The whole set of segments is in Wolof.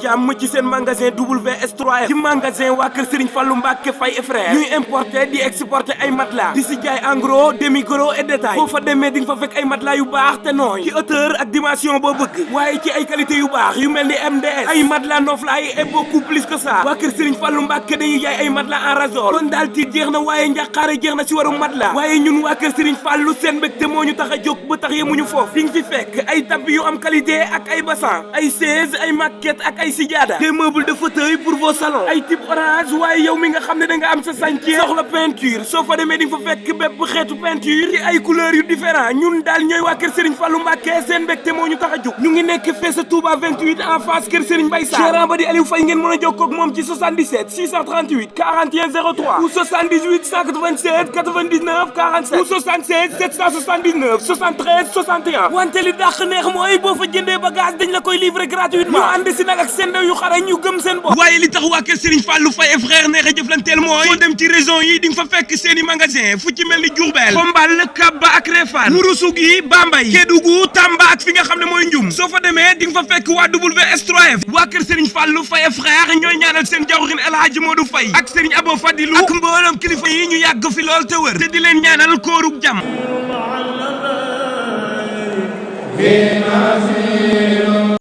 jàmm ci seen magasin WS3F ci magasin waa kër Serigne Fallou Mbacke Faye et frère ñuy importer di exporter ay matelas di si jaay en gros demi gros et détail boo fa demee di nga fa fekk ay matelas yu baax te nooy ci hauteur ak dimension boo bëgg waaye ci ay qualité yu baax yu mel ni MDS ay matelas noflaay et beaucoup plus que ça waa kër Serigne Fallou Mbacke dañuy jaay ay matelas en ressort kon daal tiit jeex na waaye njàqaare jeex na si waru matelas waaye ñun waa kër Serigne Fallou seen mbégte moo ñu tax a jóg ba tax yemuñu foofu di nga fi fekk ay tapis yu am qualité ak ay bassan ay chaise ay maquette ak ay sijaada des meubles de fauteuil pour vos salons ay type orange waaye yow mi nga xam ne da nga am sa chantier soxla peinture soo fa demee di nga fa fekk bépp xeetu peinture ci ay couleurs yu différent ñun daal ñooy waa kër Serigne Fallou Mbacke seen mbégte moo ñu tax a jóg ñu ngi nekk fee sa Touba 28 en face kër Serigne Mbaye Sarr gérant ba di Aliou Faye ngeen mën a jokkoo ak moom ci 77 638 41 03 ou 78 187 99 47 ou 76 779 73 61 wante li dàq neex mooy boo fa jëndee bagage dañ la koy livrer gratuitement ñu ànd si nag ak seen ndaw yu xarañ ñu gëm seen bopp waaye li tax waa kër Serigne Fallou Faye et frère neex a jëflanteel mooy soo dem ci région yi di nga fa fekk seen i magasin fu ci mel ni Diourbel Xombal Kaba ak Réfane Ourossogui Bambey Kédougou Tamba ak fi nga xam ne mooy Ndioum soo fa demee di nga fa fekk waa WS3F waa kër Serigne Fallou Faye et frère ñooy ñaanal seen jawrin El Hadji Modou Faye ak Serigne Abo Fadilou ak mboolem kilifa yi ñu yàgg fi lool te wër te di leen ñaanal koorug jàmm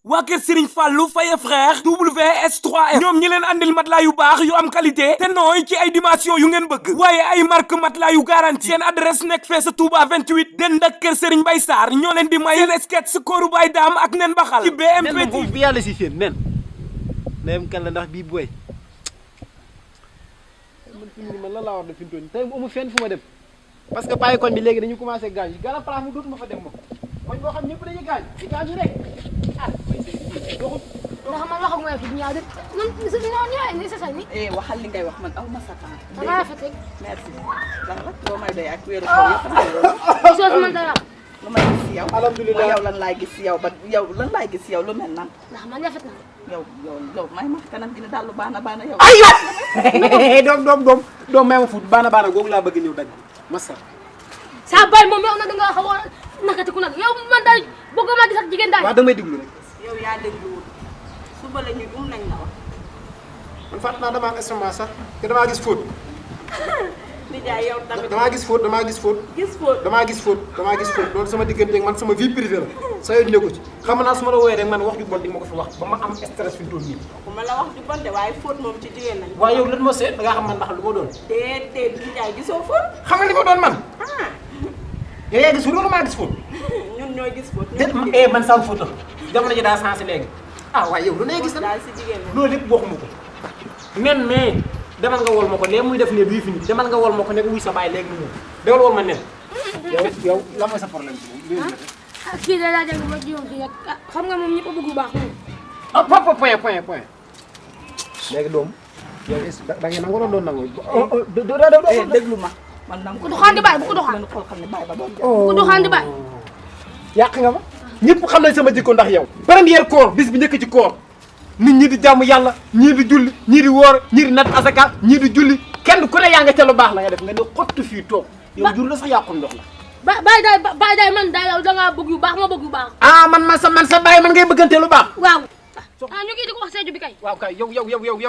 waa kër Serigne Fallou Faye frère WS3F ñoom ñi leen andil matelas yu baax yu am qualité te nooy ci ay dimension yu ngeen bëgg waaye ay marque matelas yu garanti seen adresse nekk fee sa Touba 28 den ak kër Serigne Mbaye Sarr ñoo leen di may seen sketch kooru Baye Dame ak nen baxal ci BMP moom bi yàlla si seen nen nem kan la ndax bii booy man fi mu man la laa war def fi mu toll nii tey amu fenn fu ma dem parce que bàyyi koñ bi léegi dañu commencé gaañ yi gala place mu dootuma fa dem moom koñ boo xam ñëpp dañuy gaañ di gaañu rek ah ndax man waxagu ma fi ñaaw de man su ñu ñëwee ni sa ni waxal li ngay wax man aw ma sa temps. dama rafet merci lan la loo may doy ak wéeru kaw yëpp soo man dara lu may gis si yow alhamdulilah yow lan laay gis si yow ba yow lan laay gis si yow lu mel nan ndax man rafet na yow may ma kanam gi ne daal lu baana yow ay doom may ma fuut baana googu laa bëgg ñëw dagg masa sa bay moom yow na da nga xaw a nakati ku nag yow man daal bëgg ma gis ak jigéen daal waaw damay déglu rek yow yaa dégluwul suba la ñuy nañ la wax man fàtt naa damaa am estomac sax te damaa gis fóot nijaay yow tamit damaa gis fóot loolu sama diggante man sama vie privée la sa yoon nekku ci xam naa su ma la wooyee rek man wax ju bon di ma ko fi wax ba ma am stress fi mu toll nii ku ma la wax ju bonte waaye fóot moom ci jigéen lañ waaye yow lan moo seet da ngaa xam man ndax lu ma doon déedéet nijaay gisoo fóot xam nga li ma doon man yow yaa gis fóot wala maa gis fóot ñun ñooy gis fóot man sama fóot la jamono ji daa sensé léegi waaye yow lu ne gis na daal si jigéen loolu lépp waxuma ko nen mais demal nga wol ma ko léegi muy def ne bii fi nii demal nga wol ma ko ne wuy sa baay léegi mu ñëw demal wol ma nen yow la mooy sa problème bi kii da laa dégg ma jiwoon kii rek xam nga moom ñëpp a bëgg bu baax moom point léegi doom yow da ngeen nangu doon nangu déglu ma man nangu bu ko doxaan di bàyyi bu ko doxaan xool xam ne bàyyi ba doon bu ko doxaan di bàyyi yàq nga ma ñëpp xam nañ sama jikko ndax yow première koor bis bi njëkk ci koor nit ñi di jàmm yàlla ñii di julli ñii di woor ñii di nat asaka ñii di julli kenn ku ne yaa nga ca lu baax la nga def nga ne xottu fii toog yow jur la sax yàqum ndox la bàyyi daay man daal yow da ngaa bëgg yu baax ma bëgg yu baax man sa bàyyi man ngay bëggante lu baax waaw ñu ngi di ko wax Seydou bi kay waaw kay yow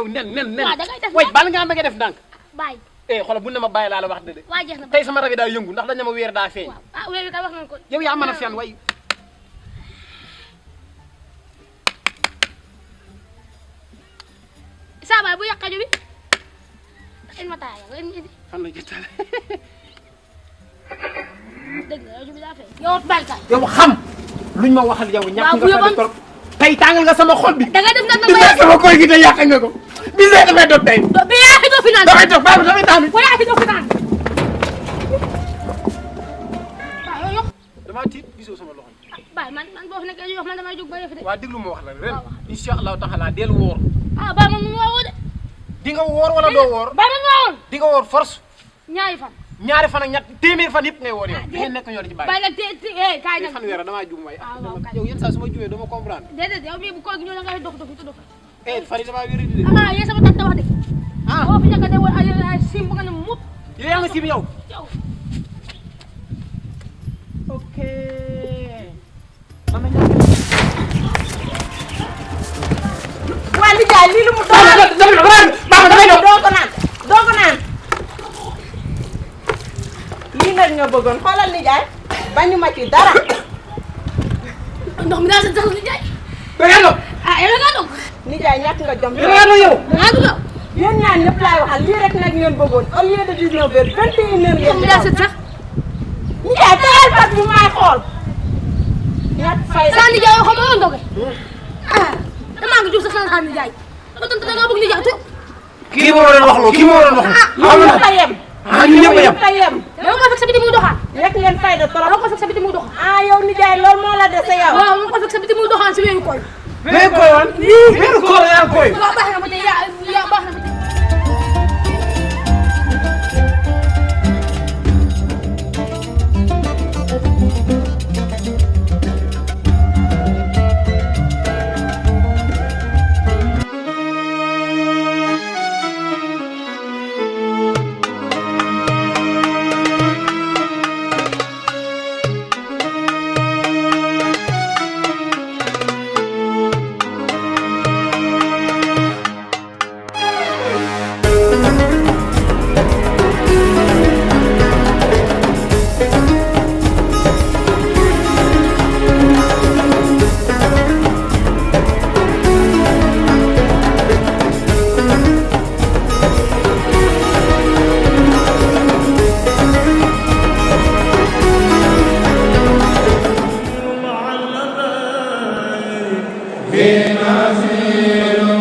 nen waaw da ngay def way bal nga def ndànk bàyyi xoolal bu ne ma bàyyi laa la wax de waa jeex na tey sama rab yi daa yëngu ndax dañ ma weer daa feeñ weer bi kay wax nañ ko yow yaa mën a fen way saa baay bu yàqaju bi in ma taaya nga indi fan la jëtale dëgg la rajo bi daa fay yow bàyyi kay yow xam luñ ma waxal yow ñàkk nga fa trop tey tàngal nga sama xol bi da nga def nag bi sama koy gi te yàq nga ko bi see dafay dog tey bi yaa fi doo fi naan damay dog baax damay daanu ko yaa fi doo fi naan waaw yow damaa tiit gisoo sama loxo baay man boo fi nekkee wax man damay jóg ba yëf de waa déglu ma wax la ren insha allahu taala del woor baay man mu woo de di nga woor wala doo woor baay man nga woon di nga woor force ñaari fan ak ñett téeméer fan yëpp ngay woor yow di ngeen nekk ñoo di ci bàyyi baay nag kaay nag fan weer damaa jum waay waaw yow yenn saa su ma jumee doo ma comprendre déedéet yow mii bu koor gi ñëw da ngay dof dof dof fan yi damaa wéri di de yéen sama tante wax de boo fi nekk de woon ay sim bu nga ne mut yow yaa nga sim yow ok nijaay lii lu mu doon damay doon doo ko naan lii nag nga bëggoon xoolal nijaay bañu ma ci dara ndox mi daal sa sax nijaay da nga doon ah yow nga dog nijaay ñàkk nga jom da nga doon yow da nga dugg yéen ñaan ñëpp laay waxal lii rek nag ngeen bëggoon au lieu de 19 heures 21 heures ndox mi daal sa sax nijaay tegal fas bi maay xool ñàkk fay sa nijaay yoo xam nga yow ndoge ah damaa ngi jug sax sa nijaay loolu da nga bëgg nijaay tu kii moo doon wax loo kii moo doon wax loo ñun ñëpp a yem ñun ñëpp a yem yow nga fekk sa biti muy doxaan rek ngeen fay de trop yow nga fekk sa biti muy doxaan ah yow nijaay loolu moo la dese yow waaw nga fekk sa biti muy doxaan si weeru koy mais koy woon mais koy yaa koy waaw baax na ba tey yaa baax na ba tey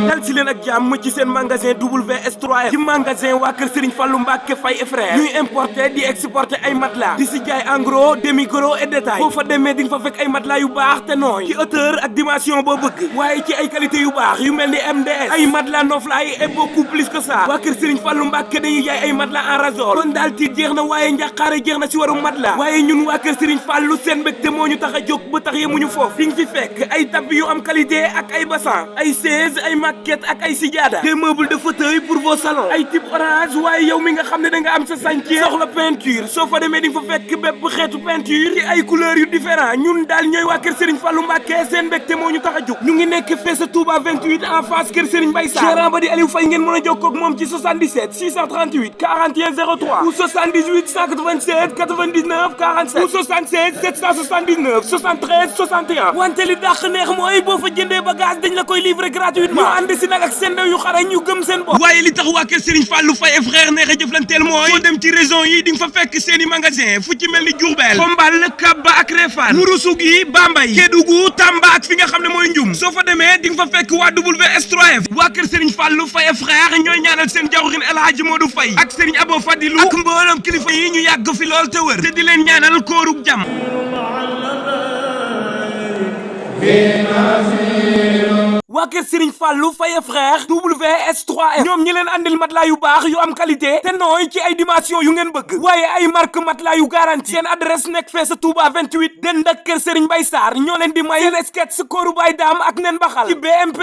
dal si leen ak jàmm ci seen magasin WS3F ci magasin waa kër Serigne Fallou Mbacke Faye et frère ñuy importer di exporter ay matelas di si jaay en gros demi gros et détail boo fa demee di nga fa fekk ay matelas yu baax te nooy ci hauteur ak dimension boo bëgg waaye ci ay qualité yu baax yu mel ni MDS ay matelas Noflaay et beaucoup plus que ça waa kër Serigne Fallou Mbacke dañuy jaay ay matelas en ressort kon daal tiit jeex na waaye njàqaare jeex na si warum matelas waaye ñun waa kër Serigne Fallou seen mbégte moo ñu tax a jóg ba tax yemuñu foofu di nga fi fekk ay tapis yu am qualité ak ay bassan ay chaise ay maquette ak ay sijaada des meubles de fauteuil pour vos salons ay type orange waaye yow mi nga xam ne da nga am sa chantier soxla peinture soo fa demee di nga fa fekk bépp xeetu peinture ci ay couleurs yu différent ñun daal ñooy waa kër Serigne Fallou Mbacke seen mbégte moo ñu tax a jóg ñu ngi nekk fee sa Touba 28 en face kër Serigne Mbaye Sarr gérant ba di Aliou Faye ngeen mën a jokkoo ak moom ci 77 638 41 03 ou 78 187 99 47 ou 76 779 73 61 wante li dàq neex mooy boo fa jëndee bagage dañ la koy livrer gratuitement ñu ànd si nag ak seen ndaw yu xarañ ñu gëm seen bopp waaye li tax waa kër Serigne Fallou Faye et frère neex a jëflanteel mooy boo dem ci région yi di nga fa fekk seen i magasin fu ci mel ni Diourbel Xombal Kabba ak Réfane Ourossogui Bambey Kédougou Tamba ak fi nga xam ne mooy Ndioum soo fa demee di nga fa fekk waa WS3F waa kër Serigne Fallou Faye et frère ñooy ñaanal seen jawrin El Hadji Modou Faye ak Serigne Abo Fadilou ak mboolem kilifa yi ñu yàgg fi lool te wër te di leen ñaanal koorug jàmm waa kër Serigne Fallou Faye frère WS3F ñoom ñi leen andil matelas yu baax yu am qualité te nooy ci ay dimension yu ngeen bëgg waaye ay marque matelas yu garanti seen adresse nekk fee sa Touba 28 dend ak kër Serigne Mbaye Sarr ñoo leen di may seen sketch kooru Baye Dame ak nen baxal ci BMP